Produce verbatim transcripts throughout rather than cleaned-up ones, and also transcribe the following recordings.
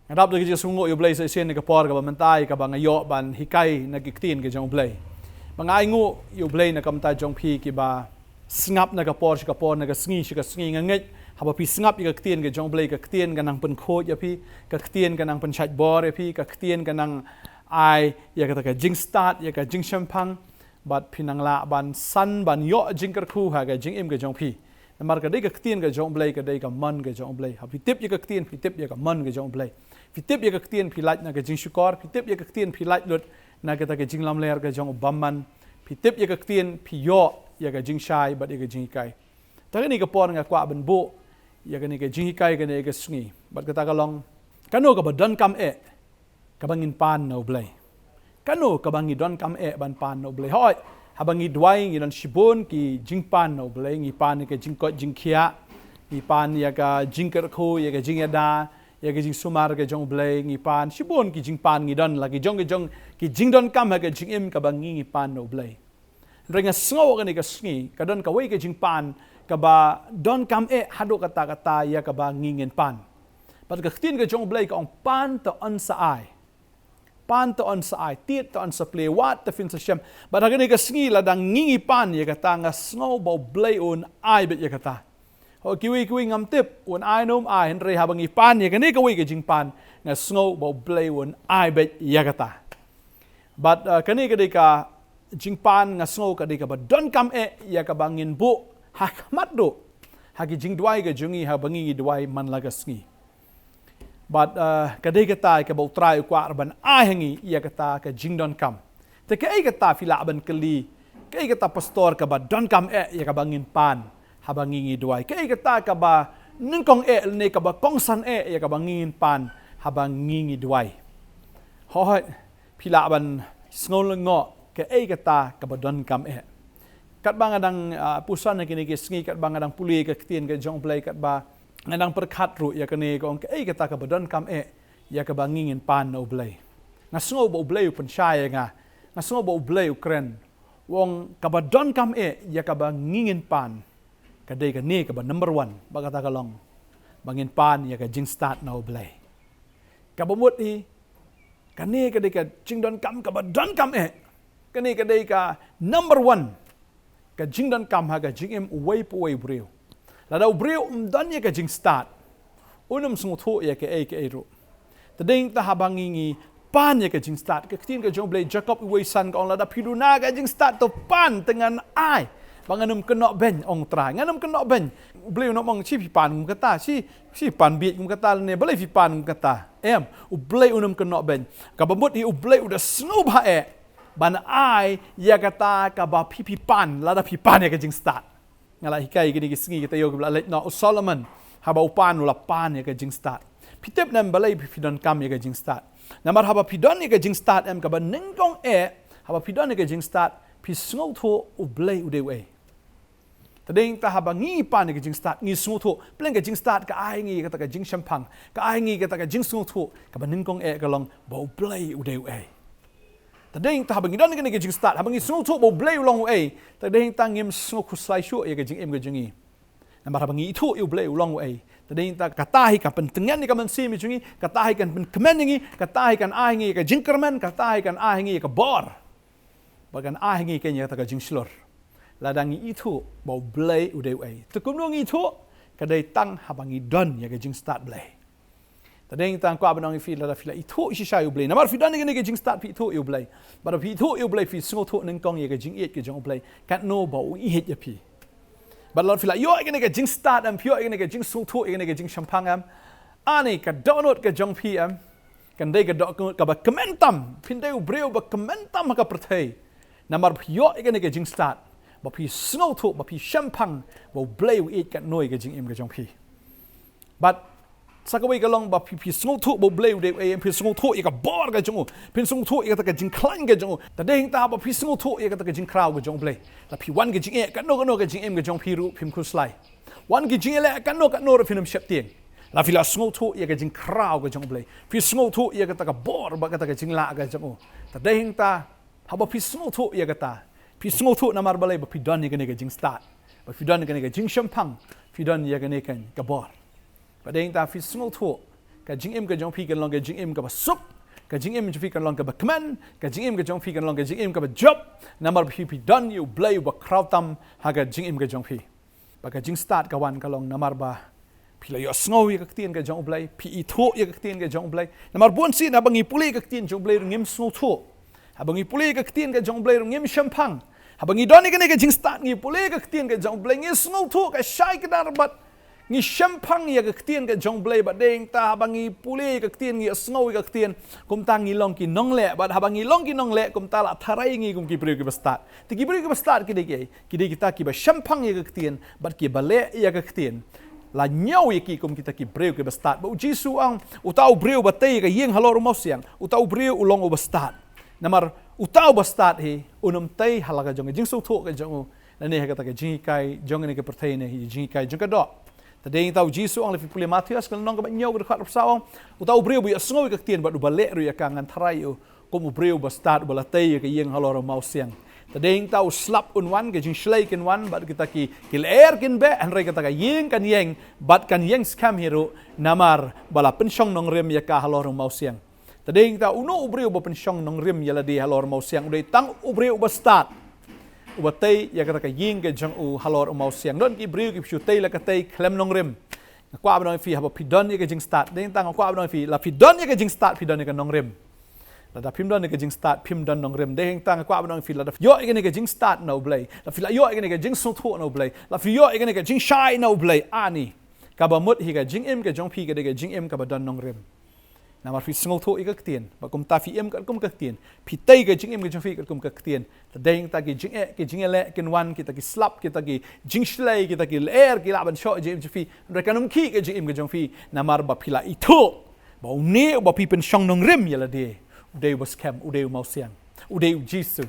Nga dap da ka jingsngewnguh ïa u Blei sa shisien na ka por kaba mynta, ïa kaba nga ïoh ban hikai na ki ktien ka jong u Blei. Ba nga ainguh ïa u Blei na ka bynta jong phi kiba sngap na ka por sha ka por, na ka sngi sha ka sngi. Nga ngeit haba phi sngap ïa ka ktien ka jong u Blei, ka ktien ka nang pynkhuid ïa phi, ka ktien ka nang pynshait bor ïa phi, ka ktien ka nang ai ïa kata ka jingstad, ïa ka jingshemphang, bad phin nang lah ban san, ban ïoh jingkyrkhu ha ka jingim ka jong phi. Namar ka dei ka ktien ka jong u Blei, ka dei ka mon ka jong u Blei. Haba phi tip ïa ka ktien, phi tip ïa ka mon ka jong u Blei. Phi tip ïa ka ktien, phi lait na ka jingshukor. Phi tip ïa ka ktien, phi lait lut na kata ka jinglamler ka jong u bymman. Phi tip ïa ka ktien, phi ïoh ïa ka jingshai bad ïa ka jinghikai. Ta kane ka por nga kwah ban buh ïa kane ka jinghikai kane ka sngi. Bad kata ka long, kano kaba donkam eh kaba ngin pan na u Blei? Kano kaba ngi donkam eh ban pan na u Blei? Hooid, haba ngi duwai ngi don shibun ki jingpan na u Blei. Ngi pan ïa ka jingkoit jingkhiah, ngi pan ïa ka jingkyrkhu, ïa ka jingïada, ïa ka jingsumar ka jong u Blei. Ngi pan shibun ki jingpan, ngi don la ki jong ki jong ki jingdonkam ha ka jingim kaba ngi ngi pan na u Blei. Hynrei nga sngew kane ka sngi ka don kawei ka jingpan kaba donkam eh haduh katta katta ïa kaba ngi ngin pan. Bad ka ktien ka jong u Blei ka ong, pan to yn sa ai. Pan to yn sa ai, tied to yn sa plie, wad to phin sa shem. Bad ha kane ka sngi lada ngi ngi pan ïa kata, nga sngew ba u Blei un ai beit ïa kata. Ho, kiwei kiwei ngam tip un ai ne um ai, hynrei haba ngi pan ïa kane kawei ka jingpan, nga sngew ba u Blei un ai beit ïa kata. Bad, uh, kane ka dei ka jingpan nga sngew ka dei kaba donkam eh ïa kaba ngin buh ha khmat duh ha ki jingduwai ka jong ngi haba ngi ngi duwai man la ka sngi. Bad, uh, ka dei kata kaba u Trai u kwah ban ai ha ngi ïa kata ka jingdonkam. Te kaei kata, phi lah ban kylli, kaei kata pastor kaba donkam eh ïa kaba ngin pan haba ngi ngi duwai? Kaei kata kaba nyngkong eh lane kaba kongsan eh ïa kaba ngi ngin pan haba ngi ngi duwai? Hooid, phi lah ban sngew lyngngoh kaei kata kaba donkam eh. Katba nga dang, ah, puson ha kine ki sngi, katba nga dang pule ka ktien ka jong u Blei, katba nga dang pyrkhat ruh ïa kane, ka ong kaei kata kaba donkam eh ïa kaba ngi ngin pan na u Blei. Nga sngew ba u Blei u pynshai ïa nga. Nga sngew ba u Blei u kren. U ong kaba donkam eh ïa kaba ngi ngin pan, ka dei kane kaba number one, bad kata ka long ba ngin pan ïa ka jingstad na u Blei. Kaba mut hi, kane ka dei ka jingdonkam kaba donkam eh. Kane ka dei ka number one ka jingdonkam ha ka jingim uwei pa uwei u briew. Lada u briew um don ïa ka jingstad, un ym sngewthuh ïa kaei kaei ruh. Te dei nangta haba ngi ngi pan ïa ka jingstad, ka ktien ka jong u Blei, Jakob uwei san ka ong, lada phi duna ka jingstad to pan, te ngan ai. Ba ngan ym kynnoh beiñ, ong u Trai, ngan ym kynnoh beiñ. U Blei un ym ong shi phi pan kum kata, shi, shi pan bieit kum kata, lane balei phi pan kum kata. Em, u Blei un ym kynnoh beiñ. Kaba mut hi, u Blei u da sngewbha eh ban ai ïa kata kaba phi phi pan lada phi pan ïa ka jingstad. Nga la hikai kine ki sngi ki taïew kiba la leit noh, u Solomon haba u pan, u la pan ïa ka jingstad. Phi tip ne em balei phi, phi donkam ïa ka jingstad? Namar haba phi don ïa ka jingstad, em, kaba nyngkong eh, haba phi don ïa ka jingstad, phi sngewthuh u Blei u dei uei. Te dei nangta haba ngi pan ïa ka jingstad, ngi sngewthuh, pleng ka jingstad ka ai ngi kata ka jingshemphang, ka ai ngi kata ka jingsngewthuh, kaba nyngkong eh ka long ba u Blei u dei uei. Te dei nangta haba ngi don kane ka jingstad, haba ngi sngewthuh ba u Blei u long uei, te dei nangta ngim sngewkhuslai shuh ïa ka jingim ka jong ngi. Namar haba ngi ithuh ïa u Blei u long uei, te dei nangta kata hi kan pyntngen ïa ka mynsiem jong ngi, kata hi kan pynkmen ïa ngi, kata hi kan ai ngi ïa ka jingkyrmen, kata hi kan ai ngi ïa ka bor. Ba kan ai ngi kane kata ka jingshlur lada ngi ithuh ba u Blei u dei uei. Te kumno ngi ithuh? Ka dei tang haba ngi don ïa ka jingstad Blei. Te dei nangta nga kwah ban ong ïa phi, lada phi la ithuh shisha ïa u Blei, namar phi don ïa kane ka jingstad, phi ithuh ïa u Blei. Bad phi ithuh ïa u Blei, phi sngewthuh nyngkong ïa ka jingïeit ka jong u Blei, katno ba u ïeit ïa phi. Bad lada phi la ïoh ïa kane ka jingstad, em, phi ïoh ïa kane ka jingsngewthuh, ïa kane ka jingshemphang, em, ani ka dohnud ka jong phi, em, kan dei ka dohnud kaba kmen tam. Phin dei u briew ba kmen tam ha ka pyrthei. Namar phi ïoh ïa kane ka jingstad, ba phi sngewthuh, ba phi shemphang ba u Blei u ïeit katno ïa ka jingim ka jong phi. Bad sa kawei ka long ba phi, phi sngewthuh ba u Blei u dei uei, phi sngewthuh ïa ka bor ka jong u, phi sngewthuh ïa kata ka jingkhlaiñ ka jong u. Te dei nangta haba phi sngewthuh ïa kata ka jingkhraw ka jong u Blei, lada phi wan ka jingeh katno katno ka jingim ka jong phi ruh phim khuslai. Wan ka jingeh leh katno katno ruh phin ym sheptieng. Lada phi la sngewthuh ïa ka jingkhraw ka jong u Blei, phi sngewthuh ïa kata ka bor bad kata ka jinglah ka jong u. Te dei nangta haba phi sngewthuh ïa kata, phi sngewthuh namar balei ba phi don ïa kane ka jingstad, ba phi don ïa kane ka jingshemphang, phi don ïa kane ka bor. Ba dei nangta phi sngewthuh Ka jingim ka jong phi kan long ka jingim kaba suk. Ka jingim jong phi kan long kaba kmen. Ka jingim ka jong phi kan long ka jingim kaba jop. Namar ba phi phi don ïa u Blei uba khraw tam ha ka jingim ka jong phi. Ba ka jingstad ka wan ka long namar ba phi la ïohsngew ïa ka ktien ka jong u Blei, phi ithuh ïa ka ktien ka jong u Blei. Namar bun sien haba ngi pule ïa ka ktien jong u Blei ruh ngim sngewthuh. Haba ngi pule ïa ka ktien ka jong u Blei ruh ngim shemphang. Haba ngi don ïa kane ka jingstad, ngi pule ïa ka ktien ka jong u Blei, ngi sngewthuh ka shai kdar bad ngi shemphang ïa ka ktien ka jong u Blei, bad dei hangta haba ngi pule ïa ka ktien, ngi ïohsngew ïa ka ktien, kumta ngi long ki nongleh, bad haba ngi long ki nongleh kumta la tharai ngi kum ki briew kiba stad. Te ki briew kiba stad ki dei kiei? Ki dei kita kiba shemphang ïa ka ktien bad kiba leh ïa ka ktien. La ñiew ïa ki kum kita ki briew kiba stad. Ba u Jisu u ong, uta u briew uba tei ïa ka ïing halor u mawsiang, uta u briew u long uba stad. Namar uta uba stad hi un ym tei ha la ka jong ka jingsngewthuh ka jong u, lane ha kata ka jinghikai jong kane ka pyrthei, ne hi jinghikai jong ka doh. Te dei hangta u Jisu u ong, la phi pule Mathaios ka lynnong kaba hynñiew ka dkhot arphew saw, u ong, uta u briew uba ïohsngew ïa ka ktien bad uba leh ruh ïa ka, ngan tharai u kum u briew uba stad uba la tei ïa ka ïing halor u mawsiang. Te dei hangta u slap un wan, ka jingshlei kin wan, bad kita ki, ki lyer kin beh, hynrei kata ka ïing kan ïeng bad kan ïeng skhem hi ruh, namar ba la pynshong nongrim ïa ka halor u mawsiang. Te dei hangta uno u briew uba pynshong nongrim ïa lade halor u mawsiang, u dei tang u briew uba stad uba tei ïa kata ka ïing ka jong u halor u mawsiang. Don ki briew kiba shu tei la ka tei khlem nongrim. Nga kwah ban ong ïa phi, haba phi don ïa ka jingstad, dei hangta nga kwah ban ong ïa phi, la phi don ïa ka jingstad phi don ïa ka nongrim. Lada phim don ïa ka jingstad phim don nongrim. Dei hangta nga kwah ban ong ïa phi, lada phi ïoh ïa kane ka jingstad na u Blei, la phi la ïoh ïa kane ka jingsngewthuh na u Blei, la phi ïoh ïa kane ka jingshai na u Blei, ani, kaba mut hi ka jingim ka jong phi ka dei ka jingim kaba don nongrim. Namar phi sngewthuh ïa ka ktien, bad kumta phi im katkum ka ktien, phi tei ka jingim ka jong phi katkum ka ktien. Te dei hangta ki jingeh, ki jingïaleh kin wan, kita ki slap, kita ki jingshlei, kita ki lyer ki lah ban shoh jingim jong phi. Hynrei kan ym khih ka jingim ka jong phi, namar ba phi la ithuh ba une uba phi pynshong nongrim ïa lade, u dei uba skhem, u dei u mawsiang, u dei u Jisu.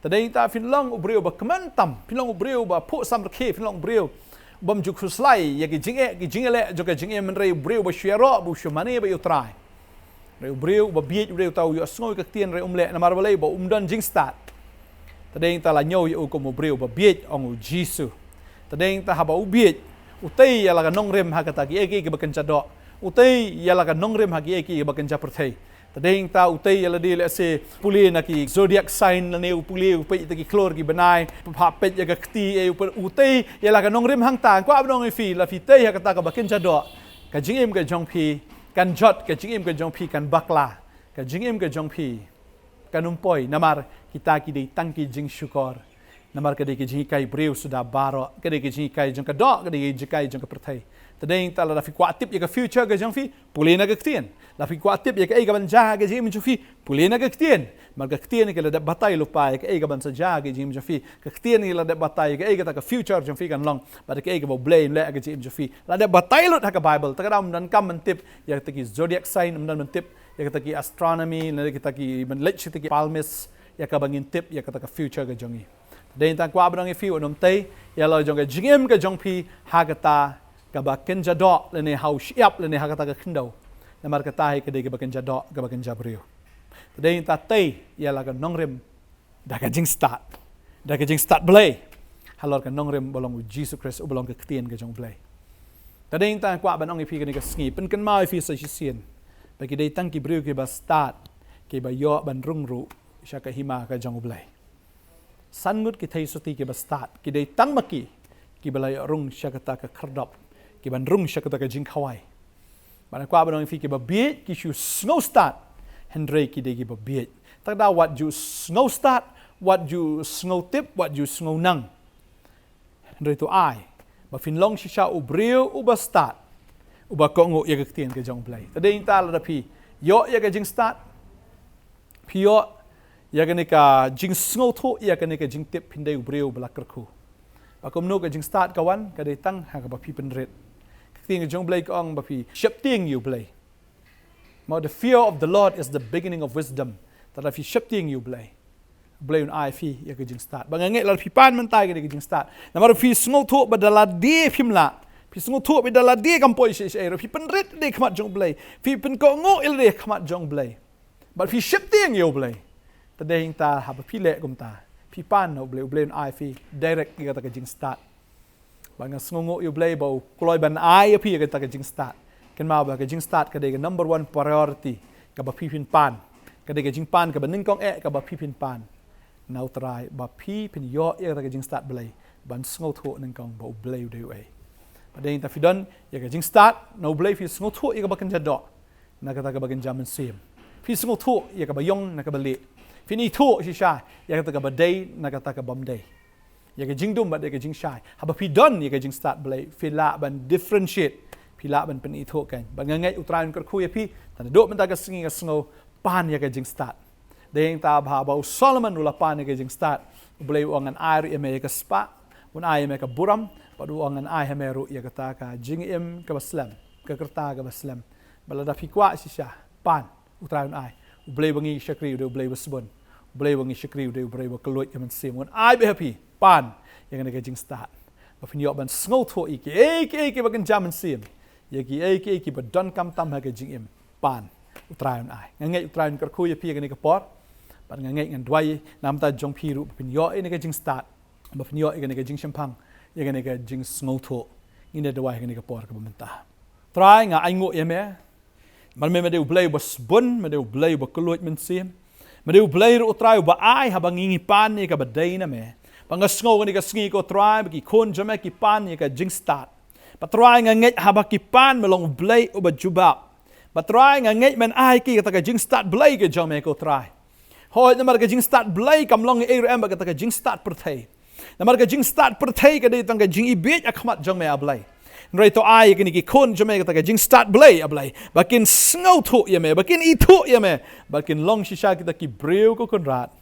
Te dei hangta phin long u briew uba kmen tam, phin long u briew uba phuh samrkhie, phin long u briew bym ju khuslai ïa ki jingeh, ki jingïaleh jong ka jingim, hynrei u briew uba shu ïaroh, uba shu mane bad ïa u Trai. Hynrei u briew uba bieit u dei uta u ïohsngew ïa ka ktien hynrei um leh, namar balei? Ba um don jingstad. Te dei hangta la ñiew ïa u kum u briew uba bieit, ong u Jisu. Te dei hangta haba u bieit, u tei ïa la ka nongrim ha kata kiei kiei kiba kynja doh. U tei ïa la ka nongrim ha kiei kiei kiba kynja pyrthei. Te dei hangta u tei ïa lade, lehse pule na ki zodiac sign, lane u pule u peit ïa ki khlur ki bnai, pha peit ïa ka kti, eh, u pe-, u tei ïa la ka nongrim hangta. Nga kwah ban ong ïa phi, la phi tei ha kata kaba kynja doh, ka jingim ka jong phi kan jot, ka jingim ka jong phi kan bakla, ka jingim ka jong phi kan ym poi, namar kita ki dei tang ki jingshukor. Namar ka dei ka jinghikai briew suda baroh, ka dei ka jinghikai jong ka doh, ka dei ka jinghikai jong ka pyrthei. Te dei hangta lada phi kwah tip ïa ka future ka jong phi, pule na ka ktien. Lada phi kwah tip ïa kaei kaban jia ha ka jingim jong phi, pule na ka ktien. Namar ka ktien ka la dep batai lypa ïa kaei kaban sa jia ha ka jingim jong phi. Ka ktien ka la dep batai ïa kaei kata ka future jong phi kan long, bad kaei kaba u Blei un leh ha ka jingim jong phi. La dep batai lut ha ka Bible. Te ka daw ym donkam ban tip ïa kita ki zodiac sign, ym don ban tip ïa kita ki astronomy, ne kita ki ban leit sha kita ki palmist, ïa kaba ngin tip ïa kata ka future ka jong ngi. Te dei hangta nga kwah ban ong ïa phi, un ym tei ïa la jong ka jingim ka jong phi ha kata kaba kynja doh, lane ha u shyiap, lane ha kata ka khyndew. Namar kata hi ka dei kaba kynja doh, kaba kynja briew. Te dei hangta tei ïa la ka nongrim da ka jingstad, da ka jingstad Blei halor ka nongrim ba long u Jisu Khrist uba long ka ktien ka jong u Blei. Te dei hangta nga kwah ban ong ïa phi kane ka sngi, pynkynmaw ïa phi sa shisien ba ki dei tang ki briew kiba stad kiba ïoh ban rung ruh sha ka hima ka jong u Blei. San ngut ki theisotti kiba stad, ki dei tang ma ki kiba la ïoh rung sha kata ka khyrdop, kiban rung sha kata ka jingkhawai. Bad nga kwah ban ong ïa phi, kiba bieit ki shu sngewstad, hynrei ki dei kiba bieit. Te ka daw wat ju sngewstad, wat ju sngewtip, wat ju sngewnang. Hynrei to ai ba phin long shisha u briew uba stad, uba kohnguh ïa ka ktien ka jong u Blei. Te dei hangta lada phi ïoh ïa ka jingstad, phi ïoh ïa kane ka jingsngewthuh, ïa kane ka jingtip, phin dei u briew uba la kyrkhu. Ba kumno ka jingstad ka wan? Ka dei tang ha kaba phi pynrit. Ka ktien ka jong u Blei ka ong ba phi sheptieng ïa u Blei. Ma, the fear of the Lord is the beginning of wisdom. Te lada phi sheptieng ïa u Blei, u Blei un ai phi ïa ka jingstad. Ba nga ngeit lada phi pan mynta ïa ka jingstad, namar phi sngewthuh ba da lade phim lah, phi sngewthuh ba da lade kam poi shaei shaei ruh, phi pynrit lade ha khmat jong u Blei, phi pynkohnguh ïa lade ha khmat jong u Blei, bad phi sheptieng ïa u Blei. Te dei hangta haba phi leh kumta, phi pan na u Blei, u Blei un ai phi direct ïa kata ka jingstad. Ba nga sngewnguh ïa u Blei ba u kloi ban ai ïa phi ïa kata ka jingstad. Kynmaw ba ka jingstad ka dei ka number one priority kaba phi phin pan. Ka dei ka jingpan kaba nyngkong eh kaba phi phin pan na U Trai, ba phi phin ïoh ïa kata ka jingstad Blei, ban sngewthuh nyngkong ba U Blei u dei uei. Ba dei ta phi don ïa ka jingstad na U Blei, phi sngewthuh ïa kaba kynja doh na kata kaba kynja mynsiem. Phi sngewthuh ïa kaba ïong na kaba lieh. Phin ithuh shisha ïa kata kaba dei na kata ka bym dei, ïa ka jingdum bad ïa ka jingshai. Haba phi don ïa ka jingstad Blei, phi lah ban differentiate, phi lah ban pynithuh kein. Bad nga ngeit U Trai un kyrkhu ïa phi, tang naduh mynta ka sngi nga sngew, pan ïa ka jingstad. Dei ta ba, ba u Solomon u la pan ïa ka jingstad, U Blei u ong ngan ai ruh ïa me ïa ka spah, un ai ïa me ka burom, bad u ong ngan ai ha me ruh ïa kata ka jingim kaba slem, ka rta kaba slem. Bad lada phi kwah shisha, pan, U Trai un ai. U Blei ba ngi shakri u dei U Blei ba sbun. U Blei ba ngi shakri u dei U Blei ba kylluid ka mynsiem. Un ai beit ha phi, pan ïa kane ka jingstad, ba phin ïoh ban sngewthuh ïa kiei kiei kiba kynja mynsiem, ïa kiei kiei kiba donkam tam ha ka jingim. Pan, U Trai un ai. Nga ngeit U Trai un kyrkhu ïa phi ïa kane ka por. Bad nga ngeit, ngan duwai namar jong phi ruh ba phin ïoh ïa kane ka jingstad, ba phin ïoh ïa kane ka jingshemphang, ïa kane ka jingsngewthuh. Ngin ïa duwai ïa kane ka por kaba mynta. Trai, nga ainguh ïa me. Namar me, me dei U Blei ba sbun, me dei U Blei ba kylluid mynsiem. Me dei U Blei ruh, Trai, uba ai haba ngi, ngi pan ïa kaba dei na me. Ba nga sngew kane ka sngi, ko Trai, ba ki khun jong me ki pan ïa ka jingstad. Bad Trai, nga ngeit haba ki pan, me long U Blei uba jubab. Bad Trai, nga ngeit men ai ki kata ka jingstad Blei ka jong me, ko Trai. Hooid, namar ka jingstad Blei kam long ei ruh em bad kata ka jingstad pyrthei. Namar ka jingstad pyrthei ka dei tang ka jingibieit ha khmat jong me, A Blei. Hynrei to ai ïa kine ki khun jong me kata ka jingstad Blei, A Blei, ba kin sngewthuh ïa me, ba kin ithuh ïa me, ba kin long shisha kita ki briew, ko Kynrad,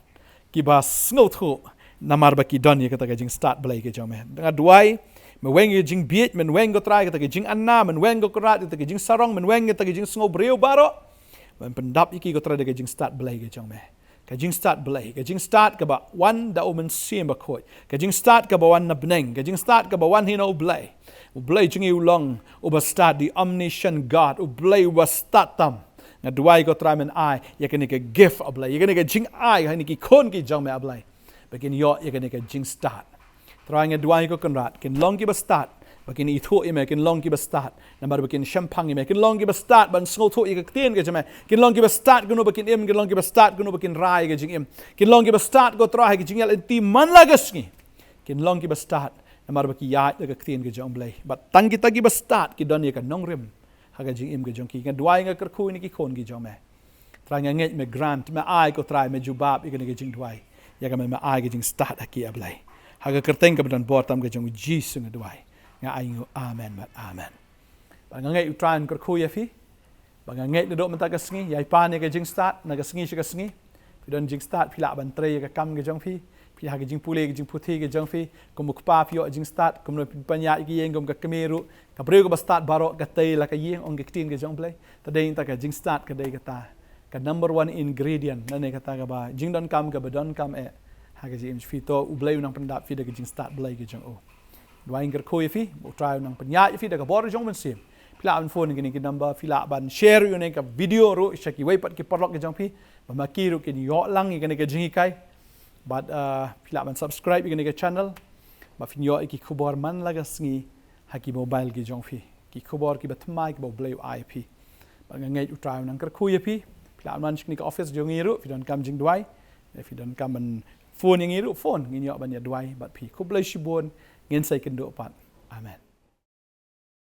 kiba sngewthuh, namar ba ki don ïa kata ka jingstad Blei ka jong me. Nga duwai, men weng ïa ka jingbieit, men weng, ko Trai, kata ka jingana, men weng, ko Kynrad, kata ka jingsarong, men weng kata ka jingsngew briew baroh. Men pyndap ïa ki, ko Trai, da ka jingstad Blei ka jong me. Ka jingstad Blei, ka jingstad kaba wan da U Mynsiem Bakhuid, ka jingstad kaba wan na bneng, ka jingstad kaba wan hi na U Blei. U Blei jong ngi u long uba stad, the omniscient God, U Blei uba stad tam. Nga duwai, ko Trai, men ai ïa kane ka gift, A Blei, ïa kane ka jingai ha kine ki khun ki jong me, A Blei, ba kin ïoh ïa kane ka jingstad. Trai, nga duwai, ko Kynrad, kin long kiba stad, ba kin ithuh ïa me, kin long kiba stad, namar ba kin shemphang ïa me, kin long kiba stad ban sngewthuh ïa ka ktien ka jong me, kin long kiba stad kumno ba kin im, kin long kiba stad kumno ba kin rai ïa ka jingim, kin long kiba stad, ko Trai, ha ka jingïaid lynti man la ka sngi. Kin long kiba stad namar ba ki ïaid da ka ktien ka jong U Blei. Bad tang kita kiba stad ki don ïa ka nongrim ha ka jingim ka jong ki. Nga duwai, nga kyrkhu ïa kine ki khun ki jong me. Trai, nga ngeit me grant, me ai, ko Trai, me jubab ïa kane ka jingduwai. Ïa ka me, me ai ka jingstad ha ki, A Blei. Ha ka kyrteng kaba don bor tam ka jong U Jisu nga duwai, nga ainguh, amen bad amen. Bad nga ngeit U Trai un kyrkhu ïa phi. Bad nga ngeit naduh mynta ka sngi, ïai pan ïa ka jingstad na ka sngi sha ka sngi. Phi don jingstad, phi lah ban trei ïa ka kam ka jong phi. Phi ha ka jingpule ka jingputhi ka jong phi. Kum u kpa phi ïoh jingstad, kumno phi pynïaid ïa ka ïing, kum ka kmie ruh. Ka briew kaba stad baroh ka tei la ka ïing, ong ka ktien ka jong U Blei. Te dei ta ka jingstad ka dei kata ka number one ingredient lane kata kaba jingdonkam kaba donkam eh ha ka jingim jong phi. To U Blei u nang pyndap phi da ka jingstad Blei ka jong u. Duwai, nga kyrkhu ïa phi ba U Trai u nang pynïaid ïa phi da ka bor jong U Mynsiem. Phi lah ban phone ïa kine ki number, phi lah ban share ïa kane ka video ruh sha kiwei pat ki paralok ki jong phi, ba ma ki ruh kin ïoh lang ïa kane ka jinghikai. Bad, uh, phi lah ban subscribe ïa kane ka channel ba phin ïoh ïa ki khubor man la ka sngi ha ki mobile ki jong phi, ki khubor kiba thymmai kiba U Blei u ai ïa phi. Bad nga ngeit U Trai u nang kyrkhu ïa phi. Phi lah ban wan sha kane ka office jong ngi ruh, phi donkam jingduwai. Phi donkam ban phone ïa ngi ruh, phone, ngin ïoh ban ïa duwai bad phi. Khublei shibun. Ngin sa ïakynduh pat. Amen.